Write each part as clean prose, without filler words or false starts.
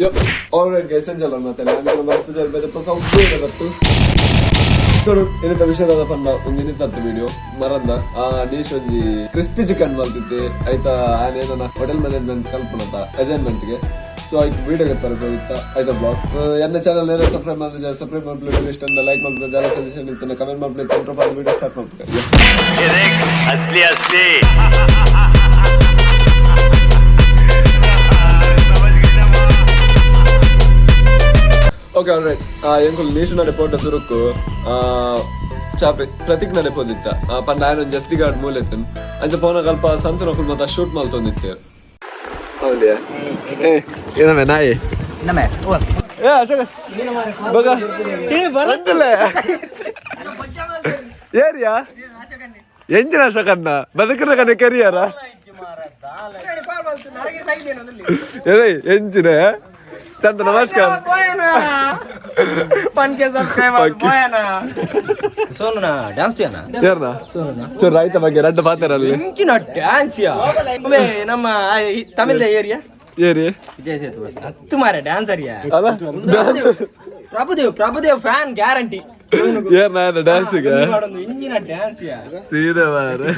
Yo, all right guys, ಎಂಜಲ ಮತ್ತೆ ನಾನು ಪೂಜಾರಿ ಬೇರೆ ಹೊಸ ಉದ್ಯೋಗ ಬತ್ತು. ಸೊ ಇನ್ನಿತ ವಿಷಯದ ಪಂಡ ಒಂದು ಇನ್ನಿತತ್ತು ವಿಡಿಯೋ ಮರಂದ ಆ ನೀಶ್ ಒಂಜಿ ಕ್ರಿಸ್ಪಿ ಚಿಕನ್ ಮಲ್ತಿದ್ದೆ ಆಯ್ತಾ. ಆನೇನ ಹೋಟೆಲ್ ಮ್ಯಾನೇಜ್ಮೆಂಟ್ ಕಲ್ಪನತ ಅಸೈನ್ಮೆಂಟ್ಗೆ. ಸೊ ಆಯ್ತು, ವಿಡಿಯೋ ಇತ್ತ ಆಯ್ತಾ ಬ್ಲಾಗ್. ಎನ್ನ ಚಾನಲ್ ಏನ ಸಬ್ಸ್ಕ್ರೈಬ್ ಮಾಡಿದ್ರೆ ಸಬ್ಸ್ಕ್ರೈಬ್ ಮಾಡ್ಲಿ, ವಿಡಿಯೋ ಇಷ್ಟ ಲೈಕ್ ಮಾಡ್ಲಿ, ಜಾಲ ಸಜೆಷನ್ ಇತ್ತು ಕಮೆಂಟ್ ಮಾಡ್ಲಿ. ವಿಡಿಯೋ ಸ್ಟಾರ್ಟ್ ಮಾಡ್ತಾರೆ. ये देख, असली असली समझ गई ना? Okay, all right. ಎಂಕುಲು ನೀಶು ನಡೆ ಪೋಟ ಸುರುಕು ಚಾಪೆ ಪ್ರತೀಕ್ ನಡೆ ಪೋದಿತ್ತ ಪಂಡ ಆಯನ ಜಸ್ತಿ ಗಾರ್ಡ್ ಮೂಲೆತ್ತನ್ ಅಂಚ ಪೋನ ಕಲ್ಪ ಸಂತನೊಕುಲು ಮಾತ ಶೂಟ್ ಮಲ್ತೊಂದಿತ್ತೆ. ಹೌದಿಯಾ? ಏ, ಏನಮ್ಮೆ ನಾಯಿ? ಏ ಅಶೋಕ ಬಗ ಬರತ್ತಲ್ಲ. ಏರಿಯಾ ಎಂಜಿನ ಅಶೋಕನ್ನ ಬದುಕಿನ ಕಡೆ ಕೆರಿಯಾರ ಏ ಎಂಜಿನ ಚಂದ. ನಮಸ್ಕಾರ. ಸೋನು ಡ್ಯಾನ್ಸ್ ಯಾರನ್ನ ಚೂರು ರೈತ ಬಗ್ಗೆ ರಡ್ಡ ಪಾತಾರಲ್ಲಿ. ಇಂಕಿನ ಡ್ಯಾನ್ಸ್ ನಮ್ಮ ತಮಿಳ್ ಏರಿಯಾ. ಏರಿ. ವಿಜಯ್ ಸೇತುಪತಿ ಹತ್ತು ಮಾರ ಡ್ಯಾನ್ಸರ್. ಅಲ್ಲ. Prabhudev, Prabhudev fan guarantee. ಏರ್ನ ಡ್ಯಾನ್ಸಿಗೆ? ಇಂಜಿನ ಡ್ಯಾನ್ಸ್. ಸೀದಾ ಮಾರ್ರೆ.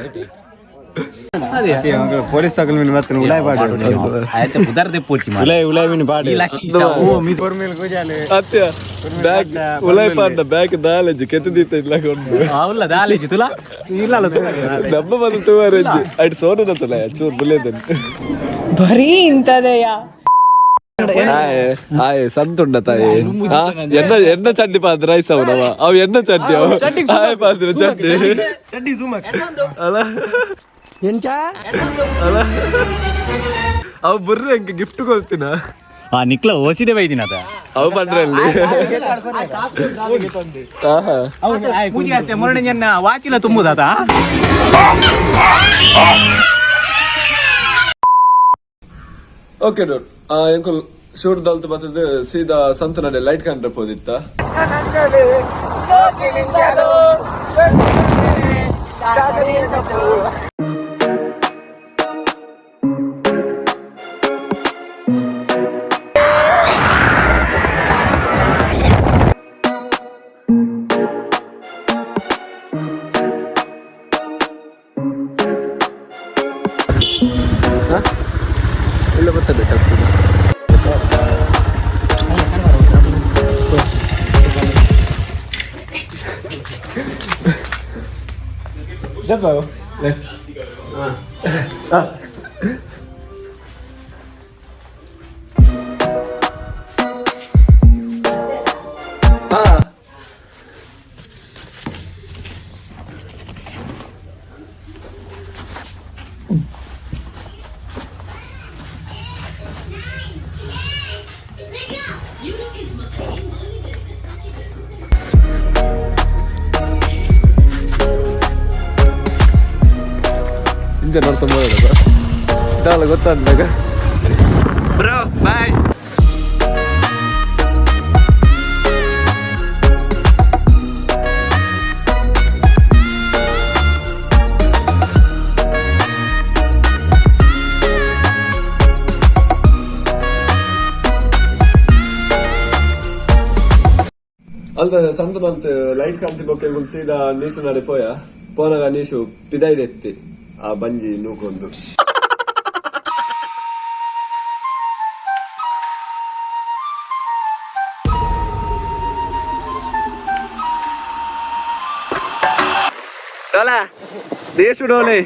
ಪೊಲೀಸ್ ತಗೊಂಡ್ ಮೀನು ಮತ್ತೆ ಉಲಾಯ್ ಪಾಡು. ಉಲಾಯ್ ಉಲಾಯ್ ಮೀನು ಪಾಡು. ಅತ್ಯ ಬ್ಯಾಗ್ ಉಲೈ ಪಾಂಡ ಬ್ಯಾಗ್ ದಾಲೇಜ್ ಕೆತ್ತದೀತ ಇಲ್ಲ ಕೊಂಡು. ನಮ್ಮ ಬಂದು ತೂವರೆಂಜಿ ಅಡ್ ಸೋನು ತುಲ ಚೂರ್ ಬುಲ್ಲೇದನ್. ಬರೀ ಇಂಥದೆಯಾ? ಆಯ್ ಆಯ್ ಸಂತುಂಡ ತಾಯಿ. ಎನ್ನ ಎನ್ನ ಚಡ್ಡಿ ಪಾತ್ರ ರೈಸ್ ಅವನವ ಅವ್ ಎನ್ನ ಚಡ್ಡಿ ಅವ ಆಯ್ ಪಾತ್ರ ಚಡ್ಡಿ ಅಲ್ಲ ಅಲ್ಲ. ಅವ್ ಬುರ್ರಿ ಹಂಗೆ ಗಿಫ್ಟ್ ಕೊಲ್ತಿನ. ಆ ನಿಕ್ಲ ಓಸಿಡೆ ಬೈದಿನ ಅದ. ಅವ್ ಪಂಡ್ರಲ್ಲಿ ಆಹಾ. ವಾಚಿನ ತುಂಬುದಾತ. ಓಕೆ ಡೋರ್ ಎಂಕುಲ್ ಶೂಟ್ ದಲ್ತು ಬತ್ತದ ಸೀದಾ ಸಂತನಡೆ ಲೈಟ್ ಕಂಡ್ರೆ ಪೋದಿತ್ತ. ಇಲ್ಲ ಬರ್ತದೆ. ಹಿಂದೆ ನೋಡ್ತಾ ದಾಲ ಗೊತ್ತಾದಾಗ. Bro, bye. ಅಲ್ದ ಸಂತ ಮಲ್ತ್ ಲೈಟ್ ಕಾಂತಿ ಬೊಕ್ಕೆ ಸೀದಾ ನೀಶು ನಡೆ ಪೋಯ. ಪೋನಾಗ ನೀಶು ಪಿದೈಡ್ ಎತ್ತಿ ಆ ಬಂಜಿ ನೂಕೊಂದು. ಡೋಲ ದೇಶು ಡೋಲೆ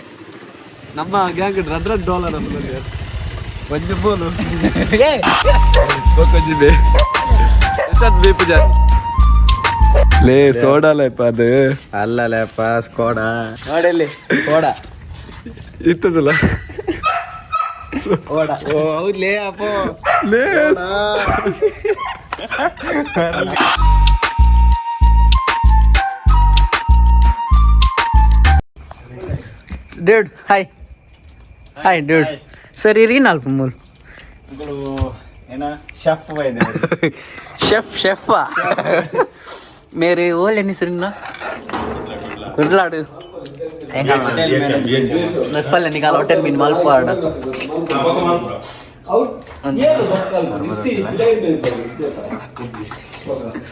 ನಮ್ಮ ಗ್ಯಾಂಗ್ ರಡ್ ರಡ್ ಡೋಲ ನಮ್ಮ ಒಂಜಿ ಬೋಲು ಬೊಕ್ಕೊಂಜಿ ಬೇ ಎಷ್ಟೊಂದು ಬೀಪು ಜಾಸ್ತಿ ಲೇ ಸೋಡಾಲಪ್ಪ ಅದು. ಅಲ್ಲಲೇಪ, ಸ್ಕೋಡಾ ನೋಡಲ್ಲಿ ಸ್ಕೋಡಾ. ಇತ್ತದಲ್ಲ. ಓ ಹೌದ್ಲೇ ಅಪ್ಪೋ. ಲೇ. Dude, hi hi dude. ಸರಿ ರೀ, ನಾಲ್ಕು ಮೂರು. ಏನ ಶೆಫ್? ಶೆಫ್ ಶೆಫಾ ಮೇರೆ ಓಲ್ ಎನ್ನಿಸ್ರಿನ ಕುಡ್ಲಾಡು ಎಂಗಾಲ ನಸ್ಪಲ್ಲ ನಿಗಾಲ ಹೋಟೆಲ್ ಮೀನ್ ಮಲ್ಪಾಡ.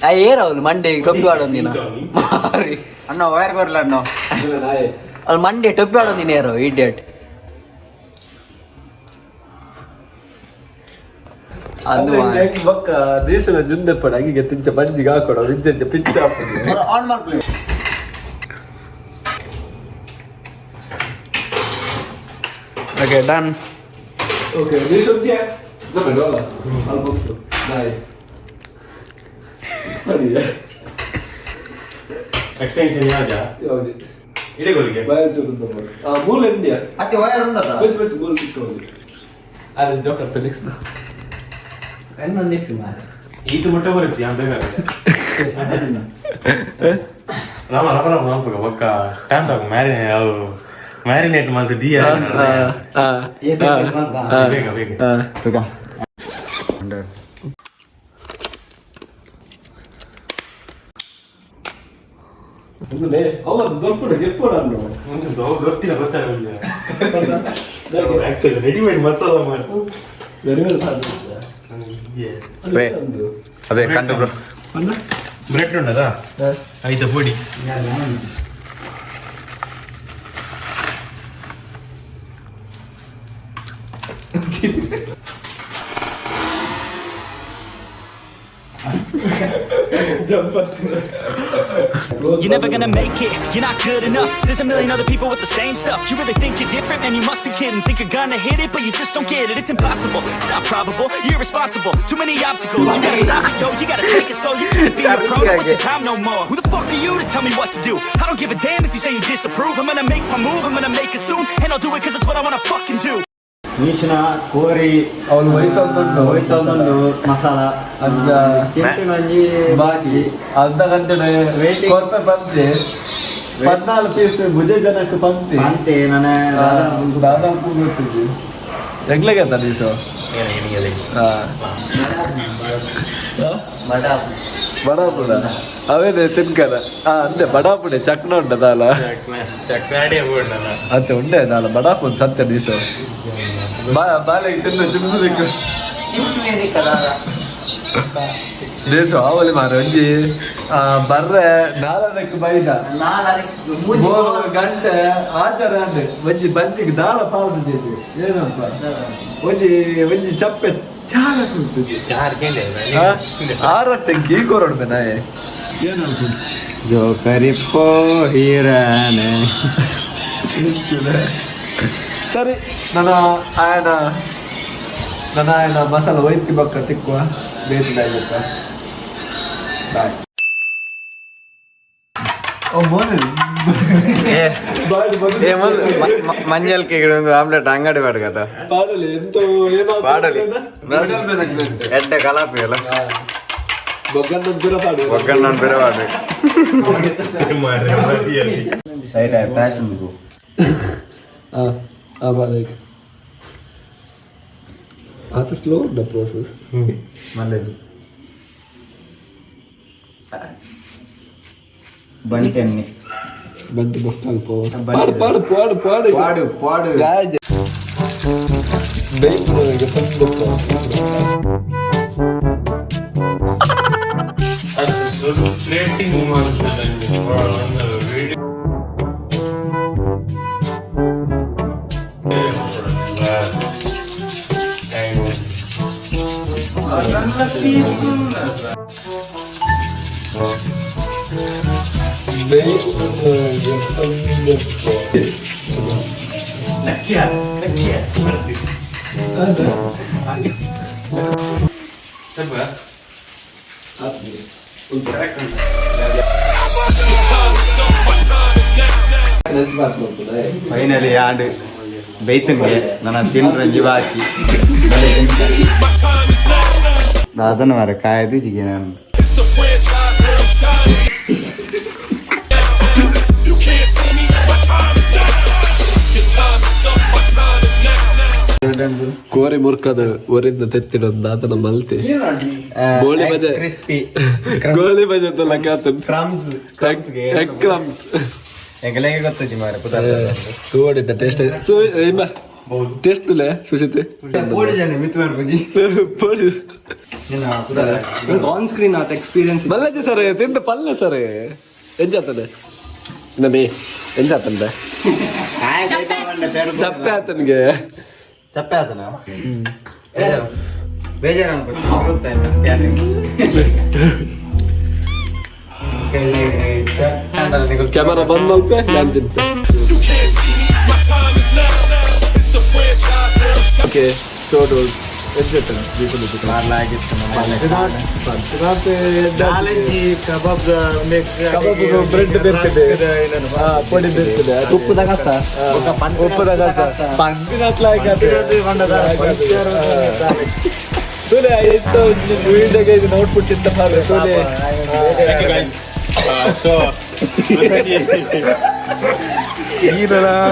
ಆ ಏರ್ ಅವಳು ಮಂಡೆ ಟೊಪ್ಪಿ ಆಡೊಂದಿನ ಮಾರಿ. ಅಣ್ಣ ವೈರ್ ಬರ್ಲ ಅಣ್ಣ. ಅಲ್ಲಿ ಮಂಡೆ ಟೊಪ್ಪಿ ಆಡೊಂದಿನ ಏರೋ ಇಡಿಯಟ್ ಅದು. ಬೊಕ್ಕ ದೇಶದ ಜುಂದೆಪ್ಪಡ ಹಂಗೆ ತಿಂಚ ಬಂಜಿಗೆ ಹಾಕೊಡ ವಿಂಚ ಪಿಚ್ಚ ಹಾಕೋದು. ಆನ್ ಮಾಡ್ಲಿ. Okay done. Okay, ದೇಶ ಆಲ್ಮೋಸ್ಟ್ ಬಾಯ್. ಎಕ್ಸ್ಟೆನ್ಷನ್ ಯಾವ್ದಾ? ಯಾವುದು? ಇಡಗೋಲಿಗೆ. ಬಾಯ್ ಚೂರು. ಆ ಮೂಲ ಇಂಡಿಯಾ. ಅತ್ತೆ ವೈರ್ ಉಂಟದ. ಬೆಚ್ಚ ಬೆಚ್ಚ ಮೂಲ ಸಿಕ್ಕೋದು ಅದು ಜೋಕರ್ ಫೆಲಿಕ್ಸ್. ಈತ ಮುಟ್ಟ ಬರುತ್ತೆ ಯಾನ್ ಬೇಕಾಗುತ್ತೆ. ರಾಮ ರಾಮ ರಾಮ ರಾಮ ಬೊಕ್ಕ ಟೈಮ್ ತಾಕು ಮ್ಯಾರಿನೇ ಅವು ಮ್ಯಾರಿನೇಟ್ ಮಲ್ತ ದಿಯ. ಬೇಗ ಬೇಗ. ತುಗ. ಹೌದು, ದೊಡ್ಡ ಗೆಪ್ಪೋಡ. ಒಂದು ಗೊತ್ತಿಲ್ಲ, ಗೊತ್ತಾಗ ಆಕ್ಚುಲಿ ರೆಡಿಮೇಡ್ ಮಸಾಲ ಮಾಡಿ. ಅದೇ ಕಂಡು ಬ್ರೋ. ಬ್ರೆಡ್ ಉಂಡದಾ ಐತ ಪೊಡಿ. You're never gonna make it, you're not good enough. There's a million other people with the same stuff. You really think you're different? Man, you must be kidding. Think you're gonna hit it, but you just don't get it. It's impossible, it's not probable, you're irresponsible. Too many obstacles, you gotta stop it, yo. You gotta take it slow, you can't be a pro. Don't waste your time no more. Who the fuck are you to tell me what to do? I don't give a damn if you say you disapprove. I'm gonna make my move, I'm gonna make it soon. And I'll do it cause it's what I wanna fucking do. ಮೀಶಿನ ಕೋರಿ. ಅವಳು ಒಯ್ತೊಂದುಂಟು. ಒಯ್ತೊಂದುಂಟು ಮಸಾಲ. ಅಂಚ. ತಿಂಪಿನ ಒಂಜಿ. ಬಾಕಿ ಅರ್ಧ ಗಂಟೆ. Waiting. ಕೊರ್ಪೆ ಬಂತೆ 14 piece ಭುಜೆ ಜನಕ್ಕೆ ಪಂತಿ. ಅಂತೆ ನನ್ನ. ದಾದಾ ಗೊತ್ತಿದ್ದು ಎಂಗ್ಲೆಗೆ ದಿವಸ. ಬಡಾಪುಡ ಅವೇನೆ ತಿನ್ಕರ ಅಂದೆ ಬಡಾಪುಡೆ ಚಕ್ನ ಉಂಟ ದಾಲ. ಚಕ್ನಾಡಿ ಬೋಡಲ್ಲ. ಅಂತೆ ಉಂಡೆ ದಾಲ ಬಡಾಪುನ್ ಸತ್ಯ ದಿವಸ ಬಾಲೆಗೆ ತಿನ್ನು ಚಿಮ್ಸಬೇಕು. ದೇಶ ಆವಲಿ ಮಾರ ಒಂಜಿ ಬರ್ರೆ ನಾಲ್ಕು ಬೈದ 3 ಗಂಟೆ ಆಚಾರ ಅಂದೆ ಒಂಜಿ ಬಂಜಿಗೆ ದಾಲ ಪಾಲ್ದು ಜೇಜಿ ಏನಪ್ಪ ಒಂಜಿ ಒಂಜಿ ಚಪ್ಪೆ ಚಾಲ ಕೂರ್ತದೆ. ಆರತ್ತೆ ಗೀ ಕೊರಡು ನಾಯೆ ಏನು ಅನ್ಕೊಂಡು. ಜೋ ಕರಿಪೋ ಹೀರಾನೆ. ಸರಿ, ನನ್ನ ಆಯನ ನನ್ನ ಆಯನ ಮಸಾಲ ಒಯ್ತಿ ಬಕ್ಕ ತಿಕ್ಕುವ ಬೇತಿದ. ಬಾಯ್. ಓ ಮೋನೆ. ಏ ಮೊದ್ಲು ಮಂಜಲ್ಕೆ ಒಂದು ಆಮ್ಲೆಟ್ ಅಂಗಡಿ ಬಾಡ್ಗದ. ಪಾಡಲಿ ಎಂತ ಏನೋ. ಪಾಡಲಿ. ಎಡ್ಡೆ ಕಲಾಪಿ ಅಲ್ಲ. ಬೊಗ್ಗಣ್ಣ ದೂರ ಪಾಡು. ಒಗ್ಗಣ್ಣ ಬೇರೆ. Side fashion. ಹಾಂ ಹಾಂ ಬಾಲೇಗ ಆತ ಸ್ಲೋ ಉಂಟ ಪ್ರೋಸೆಸ್. ಮಲ್ಲೇಜ್ ಬಂಟೆ ಎಣ್ಣೆ. ಬಂಟಿ ಬೊಕ್ಕಲ್ ಪೋ ಪಾಡು ಪಾಡು ಪಾಡು ಪಾಡು. ಪಾಡು ಪಾಡು. ರಾಜ ಬೇಯ್ಪುನವರಿಗೆ ಫಸ್ಟ್ ಬೊಕ್ಕ. ಪ್ಲೇಟಿಂಗ್ ಮಾಡ್ತಾರೆ. ವಿಡಿಯೋ. ಬೇಯ್ಪುನವರಿಗೆ ಫಸ್ಟ್ ನಕ್ಕಿಯ ನಕ್ಕಿಯ ಬರ್ತೀವಿ ಸ್ವಲ್ಪ. ಫೈನಲಿ ಆಂಡ್ ಬೈತನ್ಗೆ ನನ್ನ ತಿಂಡ್ರಂಜಿ ಬಾಕಿ ದಾದನ ಮರ ಕಾಯದು ಜಿಗೆ ನಾನು. ಕೋರಿ ಮುರ್ಕದ ಒರಿಂದ ತೆತ್ತಿಡೊಂದು ದಾತನ ಮಲ್ತೆ ಗೋಳಿ ಬಜೆ. ಕ್ರಿಸ್ಪಿ. ಗೋಲಿ ಬಜೆ ಕಾತನ್. Crumbs. Egg crumbs. ಎಂಗಲೆಗೆ ಗೊತ್ತುಜಿ ಮಾರೆ ಪುದರ್. ತೋಡಿದ್ದ ಟೇಸ್ಟ್ ಸೊ ಇಂಬ. ಟೇಸ್ಟ್ ತುಲೆ ಸುಶಿತ್. ಪೋಡಿ ಜನ ಮಿತ್ ಮಾಡ್ಬಂಜಿ. ಪೋಡಿ. ಆನ್ ಸ್ಕ್ರೀನ್ ಆತ ಎಕ್ಸ್ಪೀರಿಯನ್ಸ್. ಮಲ್ಲಜಿ ಸರ್ ತಿಂದ ಪಲ್ಲೆ ಸರ್ ಎಂಜಾತದೆ ನಬಿ ಎಂಜಾತಂದೆ ಚಪ್ಪೆ ಆತನಿಗೆ. ಚಪ್ಪೆ ಆತನ ಬೇಜಾರು ಕ್ಯಾಮರಾ ಬಂದ್ ಮಲ್ಪೆ, ನಾನು ತಿಂತೆ. ಓಕೆ, ಸೊ ಕಬಾಬ್ ಬ್ರೆಡ್ ಬೇರ್ತದೆ, ಪೊಡಿ ಬೇರ್ತದೆ, ಉಪ್ಪುದ ಕಸ. ಉಪ್ಪುದ ಕಸ ಪಂಪಿನಟ್ಲಾಯ್ಕ ತುಲೆ ಇತ್ತು ವಿಡಿಯೋಗೆ ಇದು ಔಟ್ಪುಟ್ ಇತ್ತ ತುಲೆ. ಸೊ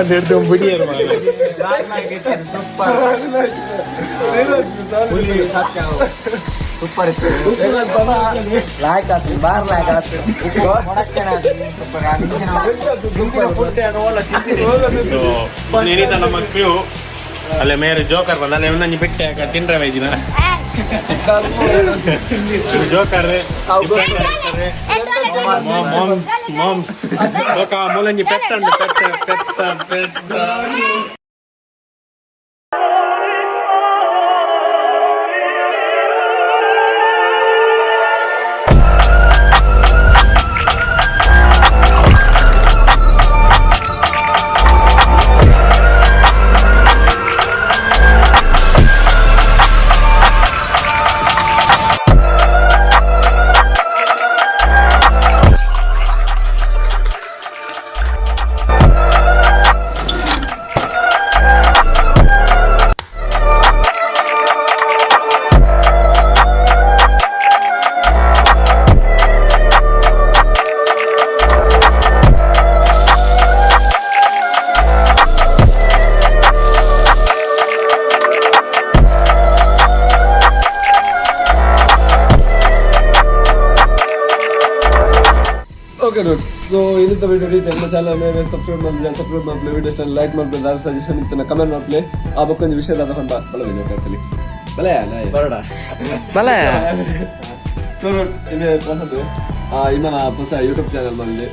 ನೆಡ್ದು ಬಿಡಿಯರು. ಸೂಪರ್ ಇತ್ತು. ಲಾಯ್ಕ್ ಆತು ಬಾರ್ ಲಾಯ್ಕ್ ಆತು. ಏನಿತ್ತ ನಮ್ಮ ಕ್ಯೂ ಅಲ್ಲೇ ಮೇರೆ ಜೋಕರ್ ಬಂದ ಒಂದೊಂದು ಬಿಟ್ಟೆ ತಿಂಡ್ರೆ ವೈದಿನ ಜೋಕರ್ ಮಾಮ್ಸ್ ಮಾಮ್ಸ್ ಲೋಕ ಮೂಲಂಜಿ ಪೆತ್ತಂಡು ಪೆತ್ತ ಪೆತ್ತ ಪೆತ್ತ. ಓಕೆ ನೋಡಿ, ಸೊ ಇನ್ನಿಂತ ವಿಡಿಯೋ ರೀತಿ ನಮ್ಮ ಚಾನಲ್ ಮೇಲೆ ಸಬ್ಸ್ಕ್ರೈಬ್ ಮಾಡಿದ್ರೆ ಸಬ್ಸ್ಕ್ರೈಬ್ ಮಾಡ್ಲಿ, ವಿಡಿಯೋ ಇಷ್ಟ ಲೈಕ್ ಮಾಡ್ಲಿ, ದಾದ ಸಜೆಷನ್ ಇತ್ತು ಕಮೆಂಟ್ ಮಾಡ್ಲಿ. ಆ ಬಕ್ಕೊಂದು ವಿಷಯದಾದ ಪಂಡ ಬಲ ವಿನೋಕ ಫೆಲಿಕ್ಸ್ ಬಲೆ ನಾಯಿ ಬರಡ. ಬಲೆ. ಸೊ ಇಲ್ಲಿ ಪ್ರಸಾದ್ ಇಮ್ಮನ ಹೊಸ ಯೂಟ್ಯೂಬ್ ಚಾನಲ್ ಬಂದಿದೆ.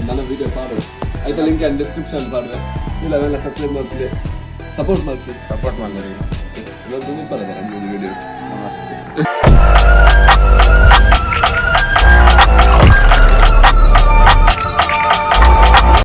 ನನ್ನ ವಿಡಿಯೋ ಪಾಡು ಆಯ್ತಾ, ಲಿಂಕ್ ಆ್ಯಂಡ್ ಡಿಸ್ಕ್ರಿಪ್ಷನ್ ಪಾಡುವೆ. ಇಲ್ಲ ಅವೆಲ್ಲ ಸಬ್ಸ್ಕ್ರೈಬ್ ಮಾಡ್ತೀನಿ, ಸಪೋರ್ಟ್ ಮಾಡ್ತೀನಿ. ಸಪೋರ್ಟ್ ಮಾಡಿದ್ರಿ. ಇನ್ನೊಂದು ವಿಡಿಯೋ. ನಮಸ್ತೆ.